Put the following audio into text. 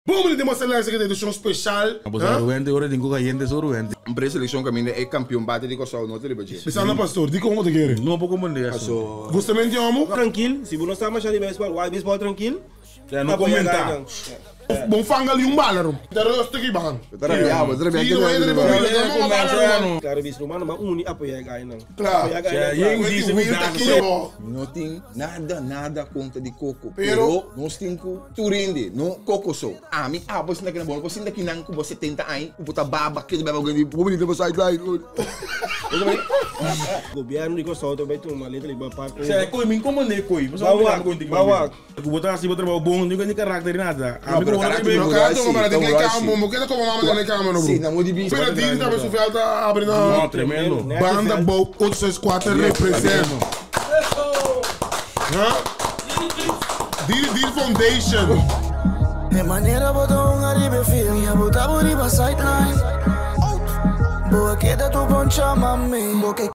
Bon bini den boso luister den edicion special. Bo sa ruwente ora tin ku kayente so ruwente. Un preseleccion caminda e campeon bate di Corsou no ta riba dje. Bisa na pastor, dikon bo ta kere? No por comprende asunto. Gustamente homo? Trankil, si bo no sa masha di beisbòl, wak beisbòl trankil. Ya no comenta. Bon fanga li un bala rum. Ta rustig i ban. Bo ta rabia, bo ta rabia. Si, no entra riba wheel, ta mo bala rum. Klaro bis rumano ban uni apoya e gainan. Kla. Apoya e gainan. Yen dice ku ta dasa. Mi no tin nada, nada kontra di Coco. Pero. Pero nos tin ku Tur hende, no koko so. Ami, abo sinta kinan, bo no por sinta kinan ku bo 70 aña, ku bo ta baba, keda baba ku bo bini ta sideline. Gobierno di Kòrsou ta bai tuma letra di bai park over. Sè koi min komo ne koi. Ba wak, ba wak. Ku bo ta hasi bo trabou bon, no di karakter ni nada. No, Ami pero ku bo no karakter riba no No, muda karakter si, no para ta den muda kama, si. bo keda komo mama den kama no bro. Si, na mo di bisa. Pero diri tambe su veld a abri na. No, tremendo. Banda bou 864 represent. Ha? Diri Diri Foundation. E manera bo ta hunga riba e field Mi a bota bo riba sideline Bo a keda tur bon chama mi Bo ke.